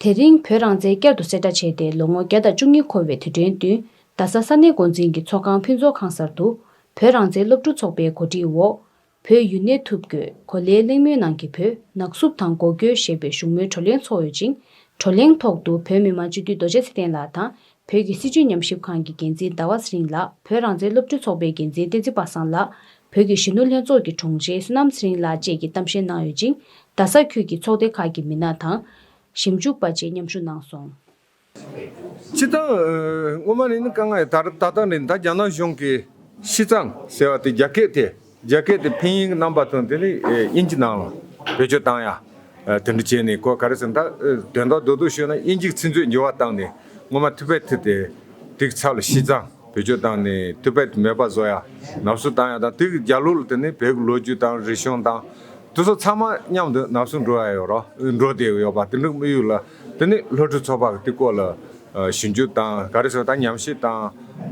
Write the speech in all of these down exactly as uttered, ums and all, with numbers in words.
དེ་རིང་བོད་རང་བཙན་བསྐྱར་དུ་གསལ་བསྒྲགས་བྱས་ཏེ་ལོ་ངོ་བརྒྱ་དང་བཅུ་གཉིས་འཁོར་བའི་དུས་དྲན་བསྟུན། རྡ་ས་ས་གནས་འགོ་འཛིན་གྱི་ཚོགས་ཁང་ཕུན་ཚོགས་ཁང་གསར་དུ་བོད་རང་བཙན་སློབ་ཕྲུག་ཚོགས་པའི་གོ་སྒྲིག་འོག་བོད་ཡུན་གནས་ཐུབ་དགོས། གོ་ལའི་གླེང་མོལ་ནང་གི་བོད་ནག་བསུབ་དང་འགོག་རྒོལ་ཞེས་པའི་བཞུགས་མོལ་བགྲོ་གླེང་ཚོགས་ཡོད་ཅིང་། བགྲོ་གླེང་ཐོག་ཏུ་བོད་མི་མང་སྤྱི་འཐུས་རྡོ་རྗེ་ཚེ་བརྟན་ལགས་དང་བོད་ཀྱི་སྲིད་བྱུས་ཉམས་ཞིབ་ཁང་གི་འགན་འཛིན་ཟླ་བ་ཚེ་རིང་ལགས། བོད་རང་བཙན་སློབ་ཕྲུག་ཚོགས་པའི་འགན་འཛིན་བསྟན་འཛིན་པ་སངས་ལགས། བོད་ཀྱི་གཞོན་ནུ་ལྷན་ཚོགས་ཀྱི་དྲུང་ཆེ་བསོད་ནམས་ཚེ་རིང་ལགས་བཅས་ཀྱིས་གཏམ་བཤད་གནང་ཡོད་ཅིང་། རྡ་ས་ཁུལ་གྱི་ཚོགས་སྡེ་ཁག་གི་མི་སྣ་དང་། ཞིབ་འཇུག་པ་བཅས་མཉམ་ཞུགས་གནང་སོང་། སྤྱིར་བཏང་ཨ་སྔོན་མ་ནས་ནི་དཀའ་ངལ་ད་ད་ལྟ་ནས་ད་རྒྱ་ནག་གཞུང་གིས་ཤི་ཙང་ཟེར་བ་དེ་རྒྱ་སྐད་དེ་རྒྱ་སྐད་དེ་ཕིན་ཡིག་རྣམ་པ་དང་དེ་ནས་ཨེ་དབྱིན་ཇི་ནང་ལ་བེད་སྤྱོད་བཏང་ཡ། ཨ་དེ་འདྲ་བྱས་ནས་ཁོ་ག་རེ་ཟེར་ན་ད་ཨ་དོན་དག་རྡོག་རྡོག་ཤོད་ན་དབྱིན་ཇིའི་ཚིག་མཛོད་འགྱུར་བ་བཏང་ནས་སྔོན་མ་ཐུ་བེད་ཐི་དེ་དེའི་ཚབ་ལ་ཤི་ཙང་བེད་སྤྱོད་བཏང་ནས་ཐུ་བེད་མེད་པ་བཟོ་ཡ་ནག་བསུབ་བཏང་ཡ་དང་དེ་གི་རྒྱ་ལོ་ལ་དེ་ནས་བོད་ཀྱི་ལོ་རྒྱུས་དང་རིག་གཞུང་དང་། དེ་ཚོ་ཚང་མ་མཉམ་དུ་ནག་བསུབ་འགྲོ་ཡ་ཡོད་རོ། འགྲོ་བསྡད་ཡོད་པ་དེ་འདྲ་དམིགས་ཡུལ་ལ་དེ་ནི་སློབ་ཕྲུག་ཚོགས་པ་གི་དེ་སྐོར་ལ་ཨ་ཞིབ་འཇུག་དང་ག་རེ་ཟེར་ད་ཉམས་ཞིབ་དང་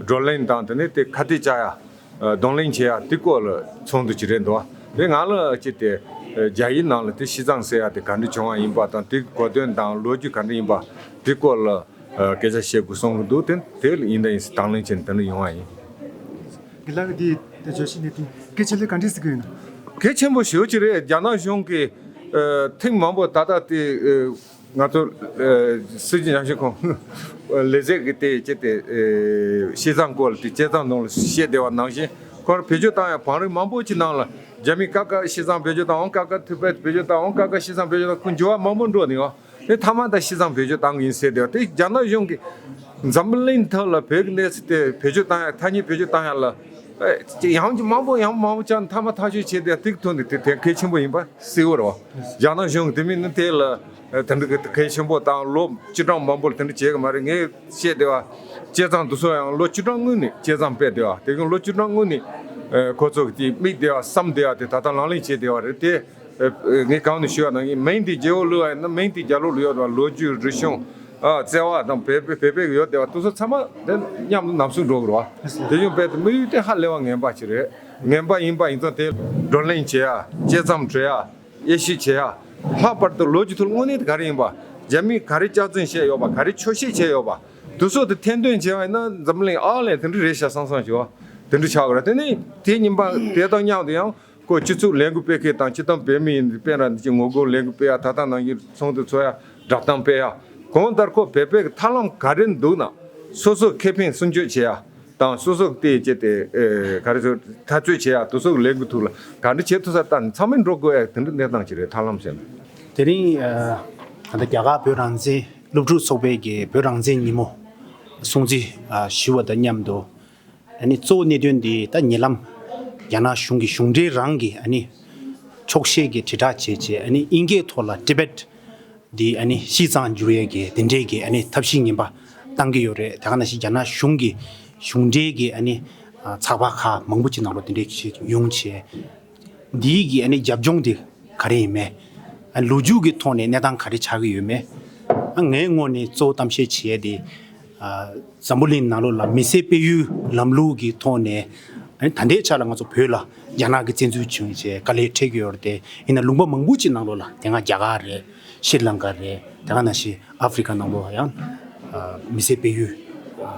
བགྲོ་གླེང་དང་དེ་ནི་དེ་ཁ་གཏད་བཅག་ཡ་ཨ་གདོང་ལེན་བྱེད་ཡ་དེ་སྐོར་ལ་ཚོགས་འདུ་ཅིག་རེད་འདུག་དེ་ང་ལ་ཅི་སྟེ་ཨ་རྒྱ་ཡིག་ནང་ལ་དེ་ཤི་ཙང་ཟེར་ཡ་དེ་ག་འདྲ་བྱུང་བ་ཡིན་པ་དང་དེ་གི་གོ་དོན་དང་ལོ་རྒྱུས་ག་འདྲ་ཡིན་པ་དེ་སྐོར་ལ་ཨ་སྐད་ཆ་བཤད་དགོས་གསུང་གི་འདུག་དེ་དེ་ལ་ཡིན་ད་ཡིན་སྲིད་དང་ལེན་བྱས་ནས་དེ་འདྲ་ཡོང་བ་ཡིན། འདི་ལ་འདི་དེ་བརྗོད་གཞི་གནད་དོན་གལ་ཆེ་ལས་ག་འདྲས་ཟེར་གི་ཡོད་ན། གལ་ཆེན་པོ་ཞེ་པོ་ཅིག་རེད། རྒྱ་ནག་གཞུང་གིས་ཨ་ཐེངས་མང་པོ་ད་ལྟ་དེ་ཨ་ང་ཚོ་ཨ་སྲིད་བྱུས་ཉམས་ཞིབ་ཁང་ལས་བྱེད་ཀྱི་དེ་བྱས་ཏེ་ཨ་ཤི་ཙང་སྐོར་ལ་དེ་བྱས་ཙང་ནང་ལ་བཤད་བསྡད་པ་ནང་བཞིན་ཁོ་རང་བེད་སྤྱོད་བཏང་ཡ་བང་རིམ་མང་པོ་ཅིག་ནང་ལ་རྒྱ་མི་ཀ་ཀ་ཤི་ཙང་བེད་སྤྱོད་བཏང་འོང་། ཀ་ཀ་ཐུ་བེད་བེད་སྤྱོད་བཏང་འོང་། ཀ་ཀ་ཤི་ཙང་བེད་སྤྱོད་བཏང་། ཁོ་འགྱུར་བ་མང་པོ་འགྲོ་ནས་ཡོད། དེ་མཐའ་མ་ད་ཤི་ཙང་བེད་སྤྱོད་བཏང་གི་ཡིན་ཟེར་དེ་དེ་རྒྱ་ནག་གཞུང་གིས་འཛམ་བུ་གླིང་ཐོག་ལ་བོད་ཀྱི་གནས་ཚུལ་དེ་བེད་སྤྱོད་བཏང་ཡ་ཐ་སྙད་བེད་སྤྱོད་བཏང་ཡ་ལ་ཨེ་ཡང་ཅིག་མང་པོ་ཡང་མང་པོ་ཅང་མཐའ་མ་ཐག་གཅོད་བྱས་དེ་ཏིག་ཐུག་ནས་དེ་དེ་གལ་ཆེན་པོ་ཡིན་པ་གསལ་བོ་རེད་བ། རྒྱ་ནག་གཞུང་གིས་དེ་མིན་ནི་དེ་ལ་ཨེ་དེ་འདྲ་གི་གལ་ཆེན་པོ་དང་ལོ་བཅུ་གྲངས་མང་པོ་ལ་དེ་འདྲ་བྱས་གི་མ་རེད། ངས་བཤད་བསྡད་པ་བྱས་ཙང་དེ་ཚོ་ཡང་ལོ་བཅུ་གྲངས་སྔོན་ནས་བྱས་ཙང་སྤེལ་བསྡད་པ་དེ་གི་ལོ་བཅུ་གྲངས་སྔོན་ནས་ཨེ་ཁོ་ཚོ་གི་དེ་དམིགས་བསྡད་པ་བསམ་བསྡད་པ་དེ་ད་ལྟ་ལག་ལེན་བྱས་བསྡད་པ་རེད་དེ། ཨེ་ངས་གང་ནས་ཞུས་པ་ནང་བཞིན་མིང་དེ་རྒྱལ་པོ་བླུགས་པ་ཡིན་ན་མིང་དེ་རྒྱ་ལོ་ལ་ཡོད་པ་ལོ་རྒྱུས་རིག་གཞུང་ཨ་བརྩེ་བ་དང་བོད་པའི་བོད་པའི་ཡོད་བསྡད་པ་དེ་ཚོ་ཚང་མ་དེ་མཉམ་དུ་ནག་བསུབ་འགྲོ་དགོས་རེད་བ། དེ་བཞིན་བོད་དུ་དམིགས་ཡུལ་དེ་ཧ་ལས་པ་ངན་པ་ཞིག་རེད། ངན་པ་ཡིན་པ་ཡིན་ཙང་དེ་བགྲོ་གླེང་བྱེད་ཡ་དཔྱད་མཚམས་བྲལ་ཡ་དབྱེ་ཞིབ་བྱེད་ཡ་ལྷག་པར་དུ་ལོ་རྒྱུས་ཐོག་དངོས་གནས་དེ་ག་རེ་ཡིན་པ་རྒྱ་མིས་ག་རེ་སྐྱག་རྫུན་བཤད་ཡོད་པ་ག་རེ་ཆོག་ཤེས་བྱས་ཡོད་པ་དེ་ཚོ་དེ་ཐེར་འདོན་བྱས་པ་ཡིན་ན་འཛམ་གླིང་ཨ་ལས་དེ་འདྲ་རེད་ཤག་བསམ་བསམ་ཞིག་བ་དེ་འདྲ་ཆགས་དགོས་རེད། དེ་ནས་དེ་ཉིན་པ་དེ་དང་མཉམ་དུ་ཡང་། ཁོ་སྤྱི་ཚོགས་ལས་འགུལ་སྤེལ་མཁན་དང་སྤྱིར་བཏང་བོད་མི་ཡིན་དཔེར་ན་འདི་ངོ་རྒོལ་ལས་འགུལ་སྤེལ་ཡ་ད་ལྟ་ནང་བཞིན་ཚོགས་འདུ་ཚོགས་ཡ་བསྒྲགས་གཏམ་སྤེལ་ཡ་གང་ལྟར་ཁོ་བོད་པའི་ཐབས་ལམ་ག་རེ་འདུག་ན་སོ་སོ་ཁེ་ཕན་སྲུང་སྐྱོབ་བྱེད་ཡ་དང་སོ་སོ་དེ་བྱས་ཏེ་ཨེ་ག་རེ་ཟེར་འཐབ་རྩོད་བྱེད་ཡ་དེ་ཚོ་གི་ལས་འགུལ་ཐོག་ལ་ག་འདྲ་བྱེད་ཐུབ་ས་ལྟ་ནས་ཚང་མས་འགྲོ་དགོས་ཡ་དེ་འདྲ་གནས་སྟངས་ཅིག་རེད། ཐབས་ལམ་ཟེར་ན། དེ་རིང་ཨ་ད་ལྟ་རྒྱ་གར་བོད་རང་བཙན་སློབ་ཕྲུག་ཚོགས་པའི་གི་བོད་རང་བཙན་ཉིན་མོ་སྲུང་བརྩི་ཨ་ཞུ་བ་དང་མཉམ་དུ། ཨ་ནི་གཙོ་བོ་གནད་དོན་འདི་ད་ཉེ་ལམ་རྒྱ་ནག་གཞུང་གི་གཞུང་འབྲེལ་རང་གི་ཨ་ནི་འཁྱོག་བཤད་ཀྱི་དྲིལ་བསྒྲགས་བྱས་རྗེས་ཨ་ནི་དབྱིན་སྐད་ཐོག་ལ་ཏི་བེད་འདི་ཨ་ནི་ཤི་ཙང་བསྒྱུར་ཡས་ཀྱི་དེ་འདྲས་ཀྱི་ཨ་ནི་ཐབས་ཤེས་ངན་པ་བཏང་གི་ཡོད་རེད། དེ་ག་ནང་བཞིན་རྒྱ་ནག་གཞུང་གི་གཞུང་འབྲེལ་གྱི་ཨ་ནི་ཚགས་པར་ཁག་མང་པོ་ཅིག་ནང་ལོགས་དེ་འདྲས་ཞིག་ཡོང་བྱས། འདིའི་གི་ཨ་ནི་རྒྱབ་ལྗོངས་དེ་ག་རེ་ཡིན་མེད། ཨ་ལོ་རྒྱུས་ཀྱི་ཐོག་ནས་གནས་སྟངས་ག་རེ་ཆགས་ཀྱི་ཡོད་མེད། ཨ་ངའི་ངོས་ནས་གཙོ་བོ་གཏམ་བཤད་བྱེད་ཡས་དེ་ཨ་འཛམ་བུ་གླིང་ནང་ལོགས་ལ་མི་སེར་སྤེལ་ཡུལ་ལམ་ལུགས་ཀྱི་ཐོག་ནས་ཨ་ནི་ད་ལྟའི་ཆ་ལ་ང་ཚོ་བོད་ལ་རྒྱ་ནག་གི་བཙན་འཛུལ་བྱུང་བྱས་དཀའ་ལས་འཕྲད་ཀྱི་ཡོད་རེད་དེ། ཡིན་ན་ལུང་པ་མང་པོ་ཅིག་ནང་ལོགས་ལ་དེ་སྔ་རྒྱ་གར་རེད། ཤྲི་ལང་ཀ་རེད། དེ་ག་ནང་བཞིན་ཨ་ཧྥེ་རི་ཁ་ནང་ལོགས་ཡང་ཨ་མི་སེར་སྤེལ་ཡུལ་ཨ་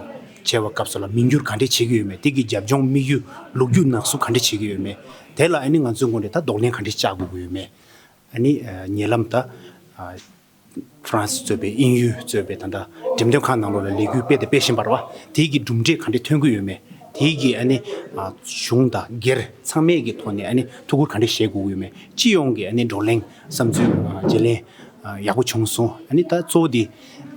བྱས་པ་སྐབས་སུ་ལ་མི་འགྱུར་ག་འདྲས་བྱེད་ཀྱི་ཡོད་མེད། དེ་གི་རྒྱབ་ལྗོངས་དམིགས་ཡུལ་ལོ་རྒྱུས་ནག་བསུབ་ག་འདྲས་བྱེད་ཀྱི་ཡོད་མེད། དེ་ལ་ཨ་ནི་ང་ཚོའི་ངོས་ནས་ད་གདོང་ལེན་ག་འདྲས་བྱ་དགོས་ཀྱི་ཡོད་མེད། ཨ་ནི་ཨ་ཉེ་ལམ་ད་ཨ་ཧྥ་རན་སི་གཙོས་པའི་དབྱིན་ཡུལ་གཙོས་པའི་ད་ལྟ་འགྲེམས་སྟོན་ཁང་ནང་ལོགས་ལ་ལས་འགུལ་སྤེལ་དང་སྤེལ་བཞིན་པ་རེད་བ། དེ་གི་གྲུབ་འབྲས་ག་འདྲས་ཐོན་གྱི་ཡོད་མེད། དེ་གི་ཨ་ནི་ཨ་གཞུང་དང་སྒེར་ཚང་མས་ཀྱི་ཐོག་ནས་ཨ་ནི་ཐུགས་ཁུར་ག་འདྲས་བཞེས་དགོས་ཀྱི་ཡོད་མེད། སྤྱི་ཡོངས་ཀྱི་ཨ་ནི་བགྲོ་གླེང་བསམ་ཚུལ་ཨ་བརྗེ་ལེན་ཨ་ཡག་པོ་བྱུང་སོང་། ཨ་ནི་ད་གཙོ་བོ་དེ་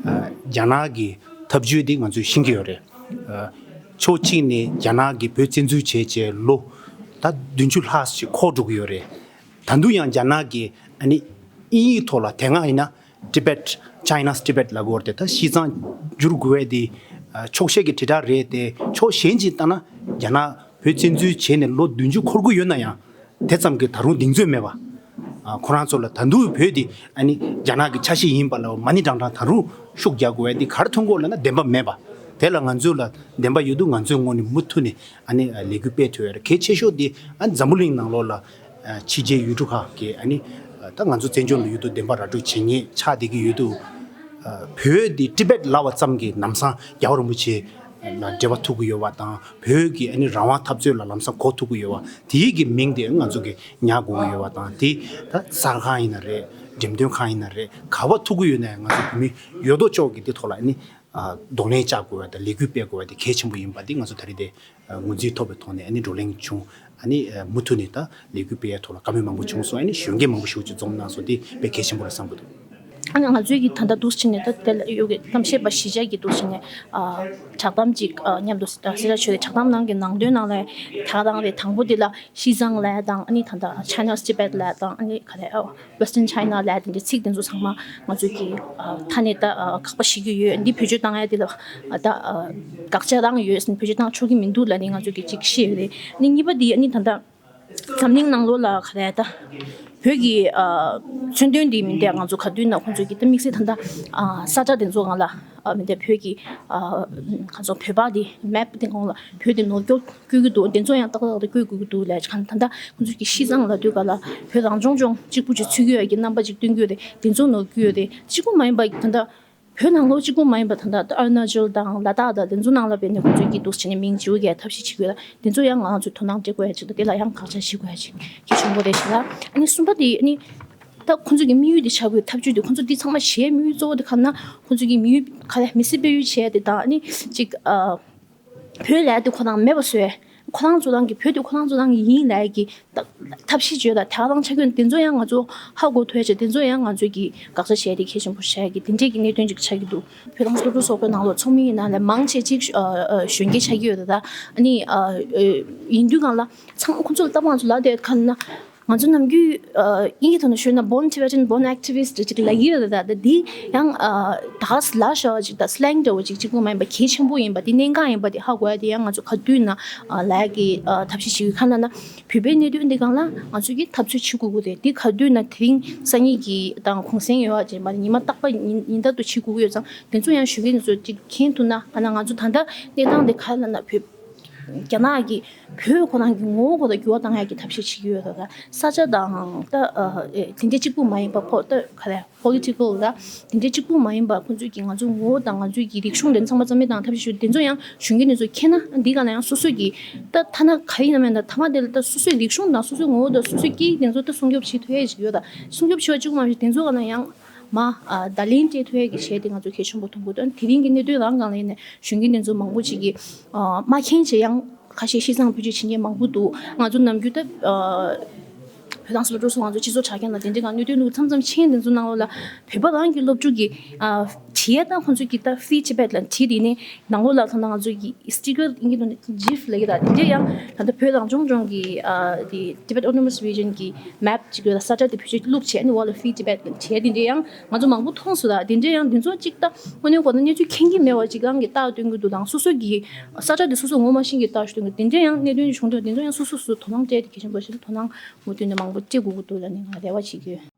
ཨ་རྒྱ་ནག་གི་ཐབས་བྱུས་དེ་ང་ཚོས་ཤེས་ཀྱི་ཡོད་རེད། ཨ་ཕྱོགས་གཅིག་ནས་རྒྱ་ནག་གིས་བོད་བཙན་འཛུལ་བྱས་བྱས་ལོ་ད་བདུན་ཅུ་ལྷག་ཞིག་འཁོར་འགྲོ་གི་ཡོད་རེད། ད་དུང་ཡང་རྒྱ་ནག་གིས་ཨ་ནི་དབྱིན་ཡིག་ཐོག་ལ་དེ་སྔ་ཡིན་ན་Tibet China's Tibet་ལབ་ཀྱི་ཡོད་རེད་དེ། ད་ཤི་ཙང་བསྒྱུར་དགོས་པ་དེ་ཨ་འཁྱོག་བཤད་ཀྱི་དྲིལ་བསྒྲགས་རེད་དེ། ཕྱོགས་གཞན་གཅིག་ལྟ་ན་རྒྱ་ནག་བོད་བཙན་འཛུལ་བྱས་ནས་ལོ་བདུན་ཅུ་འཁོར་གྱི་ཡོད་ན་ཡང་དེ་ཙམ་གྱིས་ད་རུང་གདེང་ཚོད་མེད་པ། ཨ་ཁོ་རང་ཚོ་ལ་ད་དུང་བོད་འདི་ཨ་ནི་རྒྱ་ནག་གི་ཆ་ཤས་ཡིན་པ་ལ་མ་ཎི་བགྲང་བགྲང་ད་རུང་ཤུགས་རྒྱག་དགོས་པ་འདི་ག་རེ་མཐོང་གི་ཡོད་ལབ་ན་བདེན་པ་མེད་པ། དེ་ལ་ང་ཚོ་ལ་བདེན་པ་ཡོད་དུས་ང་ཚོའི་ངོས་ནས་མུ་མཐུད་ནས་ཨ་ནི་ལས་འགུལ་སྤེལ་ཐུབ་ཡོད་རེད། གལ་ཆེ་ཤོས་འདི་ཨ་འཛམ་བུ་གླིང་ནང་ལོགས་ལ་ཕྱི་རྒྱལ་ཡུལ་གྲུ་ཁག་གིས་ཨ་ནི་ད་ང་ཚོ་བཙན་བྱོལ་ལ་ཡོད་དུས་བདེན་པ་ར་སྤྲོད་བྱེད་མཁན་ཆགས་བསྡད་ཀྱི་ཡོད་དུས། བོད་འདི་ཊི་བེཊ་ལབ་པ་ཙམ་གྱིས་ལམ་སང་རྒྱལ་བ་རིན་པོ་ཆེ་ལ་འབྲེལ་བ་ཐུབ་ཀྱི་ཡོད་པ་དང་། བོད་ཀྱི་ཨ་ནི་རང་དབང་འཐབ་རྩོད་ལ་ལམ་སང་གོ་ཐུབ་ཀྱི་ཡོད་པ་དེའི་གི་མིང་དེ་ང་ཚོ་གི་ཉར་དགོས་ཀྱི་ཡོད་པ་དང་། དེ་ད་གསར་ཁང་ཡིན་ན་རེད། འགྲེམས་སྟོན་ཁང་ཡིན་ན་རེད། ག་པར་ཐུག་གི་ཡོད་ནའི་ང་ཚོ་བོད་མི་ཡོད་དོ་ཅོག་གིས་དེ་ཐོག་ལ་ཨ་ནི་གདོང་ལེན་བྱ་དགོས་པ་དང་ལས་འགུལ་སྤེལ་དགོས་པ་དེ་གལ་ཆེན་པོ་ཡིན་པ་དེ་ང་ཚོ་ད་རེས་དེ་ངོས་འཛིན་ཐོབ་པའི་ཐོག་ནས་ཨ་ནི་བགྲོ་གླེང་བྱུང་། ཨ་ནི་མུ་མཐུད་ནས་ད་ལས་འགུལ་སྤེལ་ཡའི་ཐོག་ལ་བཀའ་མོལ་མང་པོ་བྱུང་སོང་། ཨ་ནི་གཞོན་སྐྱེས་མང་པོ་ཞིག་ཅིག་འཛོམས་གནང་སོང་། དེ་དཔེ་གལ་ཆེན་པོ་རེད་བསམ་གྱི་འདུག་ཨ་ནི་ང་ཚོའི་གི་ད་ལྟ་འདུག་བྱས་ནས་ད་དེ་ལ་ཡོད་གི་གཏམ་བཤད་པ་གཞིས་ཆགས་ཀྱི་འདུག་བྱས་ནས་ཨ་བསྒྲགས་གཏམ་ཅིག་ཨ་མཉམ་དུ་ཨ་གསལ་བསྒྲགས་བྱས་ཏེ། བསྒྲགས་གཏམ་ནང་གི་ནང་དོན་ནང་ལ་ད་ག་རང་རེད། དང་པོ་དེ་ལ་ཤི་ཙང་ལབ་ཡ་དང་། ཨ་ནི་ད་ལྟ་China's Tibet་ལབ་ཡ་དང་། ཨ་ནི་ག་རེ་ཨ་Western China་ལབ་ཡ་དེ་འདྲའི་ཚིག་དེ་ཚོ་ཚང་མ་ང་ཚོས་ཀྱི་ཨ་ཐ་སྙད་ད་ཨ་དགག་པ་བྱེད་ཀྱི་ཡོད། འདི་བེད་སྤྱོད་བཏང་ཡ་དེ་ལ་ཨ་ད་ཨ་དགག་བྱ་བཏང་ཡོད་ཟེར་ནས་བེད་སྤྱོད་བཏང་ཆོག་གི་མི་འདུག་ལབ་ནས་ང་ཚོས་ཀྱི་ཅིག་བཤད་ཡོད་རེད། ཨ་ནི་གཉིས་པ་དེ་ཨ་ནི་ད་ལྟ་འཛམ་གླིང་ནང་ལོགས་ལ་ག་རེ་ད་བོད་ཀྱི་ཨ་མཚོན་དོན་འདི་མི་འདྲ། ང་ཚོ་ག་དུས་ན་ཁོང་ཚོས་ཀྱི་ད་དམིགས་བསལ་ད་ལྟ་ཨ་ས་ཆ་དེ་ཚོ་སྒང་ལ་ཨ་མི་འདྲ་བོད་ཀྱི་ཨ་ཁ་སང་བོད་པ་དེ་མེབ་དེ་སྒང་ལ་བོད་དེ་ནོར་འཁྱོག་བཀོད་ཀྱི་འདུག་དེ་ཚོ་ཡང་ཏག་ཏག་ཏག་བཀོད་དགོས་ཀྱི་འདུག་ལབ་ཅིག་ད་ལྟ་ཁོང་ཚོས་ཀྱི་ཤི་ཙང་ལབ་དུས་ག་ལ་བོད་རང་སྐྱོང་ལྗོངས་གཅིག་པུ་ཅིག་ཚུད་ཀྱི་ཡོད་ཀྱི་རྣམ་པ་ཅིག་སྟོན་གྱི་ཡོད་རེད། དེ་ཚོ་ནོར་གྱི་ཡོད་རེད། གཅིག་པུ་མ་ཡིན་པ་ད་ལྟ་བོད་ནང་ལོགས་གཅིག་པུ་མ་ཡིན་པ་ད་ལྟ་ཨ་རུ་ན་ཅལ་དང་ལ་དྭགས་དང་དེ་ཚོ་ནང་ལ་བས་ནས་ཁོང་ཚོས་ཀྱི་འདུག་བྱས་ནས་མིང་བརྗེ་པོ་རྒྱག་ཐབས་ཤེས་བྱེད་དགོས་ལ། དེ་ཚོ་ཡང་ང་ཚོས་དོ་སྣང་སྤྲད་དགོས་ཡ་ཅིག་དང་། དེ་ལ་ཡང་དགག་བྱ་བྱེད་དགོས་ཡ་ཅིག་གལ་ཆེན་པོ་རེད་ཤག་ལ། ཨ་ནི་གསུམ་པ་དེ་ཨ་ནི་ད་ཁོང་ཚོས་ཀྱི་དམིགས་ཡུལ་དེ་ཆགས་དགོས། ཐབས་ཇུས་དེ་ཁོང་ཚོ་འདི་ཚང་མ་བྱེད་དམིགས་ཡུལ་གཙོ་བོ་དེ་ག་རེ་ན། ཁོང་ཚོས་ཀྱི་དམིགས་ཡུལ་ག་རེ་མི་སེར་སྤེལ་ཡུལ་བྱས་དེ་དང་། ཨ་ནི་ཅིག་ཨ་བོད་ལབ་ཡ་དེ་ཁོ་རང་མེད་པ་བཟོས། ཁོ་རང་ཚོ་རང་གི་བོད་དེ་ཁོ་རང་ཚོ་རང་གི་ཡིན་ལབ་ཡ་གི་ཐབས་ཤེས་བྱོས་དང་། དེ་ག་རང་ཆགས་ཀྱི་ཡོད། དེ་ཚོ་ཡང་ང་ཚོ་ཧ་གོ་ཐུབ་ཡ་བྱས། དེ་ཚོ་ཡང་ང་ཚོས་ཀྱི་དགག་བྱ་བྱས་ཏེ་གལ་ཆེན་པོ་བྱ་ཡ་གི་དེ་འདྲས་ཀྱི་གནད་དོན་ཅིག་ཆགས་ཀྱི་འདུག་བོད་རང་སློབ་ཕྲུག་ཚོགས་པའི་ནང་ལོགས་ཚོགས་མི་ཡིན་ན་ལས་མང་ཆེ་ཅིག་ཨ་ཨ་གཞོན་སྐྱེས་ཆགས་ཀྱི་ཡོད་རེད། ད་ཨ་ནི་ཨ་ཨ་ཡིན་དུས་སྒང་ལ་ཚང་ཁོང་ཚོ་ལ་ལྟ་བ་ང་ཚོ་ལབ་བསྡད་ག་ན། ང་ཚོ་ནམ་རྒྱུན་ཨ་དབྱིན་ཇིའི་ཐོག་ནས་ཤོད་ན་Born Tibetan, Born Activist་ཅིག་ལབ་ཀྱི་ཡོད་རེད། ད་ད་འདི་ཡང་ཨ་ད་ག་ལབ་བཞག་པ་ཅིག་ད་སི་ལེང་འདྲ་བོ་ཅིག་གཅིག་པུ་མ་ཡིན་པ་གལ་ཆེན་པོ་ཡིན་པ་དེ་གནད་འགག་ཡིན་པ་དེ་ཧ་གོ་ཡ་དེ་ཡང་ང་ཚོ་ག་དུས་ན་ཨ་ལབ་ཡ་གི་ཨ་ཐབས་ཤེས་བྱེད་ཀྱི་ཡོད། ག་ན་ན་བོད་པའི་གནད་དོན་འདི་སྒང་ལ་ང་ཚོས་ཀྱི་འཐབ་རྩོད་བྱེད་དགོས་ཀྱི་རེད། འདི་ག་དུས་ན་དེ་རིང་སང་ཉིན་གྱི་དང་གུང་སེང་ཡོད་པ་ཅིག་མ་རེད། ཉི་མ་རྟག་པ་ཉིན་ཉིན་ལྟར་དུ་བྱེད་དགོས་ཀྱི་ཡོད་ཙང་། དེ་ཚོ་ཡང་གཞོན་སྐྱེས་ཚོ་ཅིག་མཁྱེན་ཐུབ་ན། ག་ན་ང་ཚོ་ད་ལྟ་གནས་སྟངས་དེ་ག་ལབ་ན་བོད་རྒྱ་ནག་གིས་བོད་ཁོ་རང་གི་ངོ་བོ་ཁོ་ད་འགྱུར་བ་བཏང་ཡག་གི་ཐབས་ཤེས་བྱེད་ཀྱི་ཡོད་རེད། ད་ས་ཆ་དང་ད་ཨ་ཨེ་དེ་འདྲ་གཅིག་པུ་མ་ཡིན་པ་ཕོ་ད་ག་རེ་པོ་ལི་ཊི་ཀལ་ད་དེ་འདྲ་གཅིག་པུ་མ་ཡིན་པ་ཁོང་ཚོས་ཀྱི་ང་ཚོའི་ངོ་བོ་དང་ང་ཚོའི་གི་རིག་གཞུང་དེ་ཚང་མ་རྩ་མེད་བཏང་ཐབས་ཤེས་ཞུ། དེ་ཚོ་ཡང་གཞོན་སྐྱེས་དེ་ཚོ་མཁྱེན་ན་འདི་ག་ལ་ཡང་སོ་སོ་གི་ད་ཐ་ན་ག་ཡིན་ན་མེད་ན་ཐ་མ་དེ་ལ་ད་སོ་སོའི་རིག་གཞུང་དང་སོ་སོའི་ངོ་བོ་དང་སོ་སོའི་སྐད་ཡིག་དེ་ཚོ་ད་སྲུང་སྐྱོབ་བྱེད་ཐུབ་ཡ་ཞིག་ཡོད། ད་སྲུང་སྐྱོབ་བྱེད་པ་གཅིག་པུ་མ་ཡིན་པ་དེ་ཚོ་ག་ལ་ཡང་མ་ཨ་བརྡ་ལན་སྤྲད་ཐུབ་ཡ་གི་གཞས་དེ་ང་ཚོ་གལ་ཆེན་པོ་མཐོང་གི་འདུག་དེ་རིང་གི་གནད་དོན་རང་སྒང་ལ་ཡིན་ནའི་གཞོན་སྐྱེས་དེ་ཚོ་མང་པོ་ཅིག་གིས་ཨ་མ་མཁྱེན་བྱས་ཡང་ཁ་ཤས་ཤི་ཙང་བེད་སྤྱོད་བྱེད་མཁན་མང་པོ་འདུག་ང་ཚོ་ནམ་རྒྱུན་ད་ཨ་བོད་ནང་སློབ་ཕྲུག་ཚོ་ང་ཚོ་སྤྱི་ཚོགས་དྲ་རྒྱ་ནང་དེ་འདྲའི་གང་གནད་དོན་འདུག་མཚམས་མཚམས་མཁྱེན། དེ་ཚོ་ནང་ལོགས་ལ་བོད་པ་རང་གི་སློབ་ཕྲུག་གིས་ཨ་བྲིས་ཡ་ད་ཁོང་ཚོ་གིས་ད་Free Tibet་ལབ་བྲིས། དེ་ནས་ནང་ལོགས་ལ་ད་ང་ཚོ་གི་སི་ཊི་ཀར་ཨིན་སྐད་ཐོག་ནས་ཇིཕ་ལབ་ཀྱི་ད་དེ་འདྲ་ཡང་ད་ལྟ་བོད་རང་སྐྱོང་ལྗོངས་ཀྱི་ཨ་དེ་Tibet Autonomous Region་གི་མེབ་ཅིག་ཡོད་ལ། ས་ཆ་དེ་བེད་སྤྱོད་བླུགས་བྱས་ནས་འོག་ལ་Free Tibet་ལབ་བྲིས། དེ་འདྲ་ཡང་ང་ཚོ་མང་པོ་མཐོང་སོང་། ད་དེ་འདྲ་ཡང་དེ་ཚོ་གཅིག་ད་དངོས་གནས་གོ་ན་གནས་ཚུལ་མཁྱེན་གྱི་མེད་པ་ཅིག་རང་གིས་རྟགས་སྟོན་གྱི་འདུག་དང་། སོ་སོ་གི་ས་ཆ་དེ་སོ་སོ་ངོ་མ་ཤེས་ཀྱི་རྟགས་ཤིག་སྟོན་གྱི། དེ་འདྲ་ཡང་གནད་དོན་བྱུང་དུས་དེ་ཚོ་ཡང་སོ་སོ་སོ་དོ་སྣང་སྤྲད་དེ་གལ་ཆེན་པོ་ཞིག་དོ་སྣང་མུ་མཐུད་ནས་མང་པོ་སྤྲད་དགོས་ཀྱི་འདུག་ལབ་ནས་ང་རེ་བ་བྱེད་ཀྱི་ཡོད།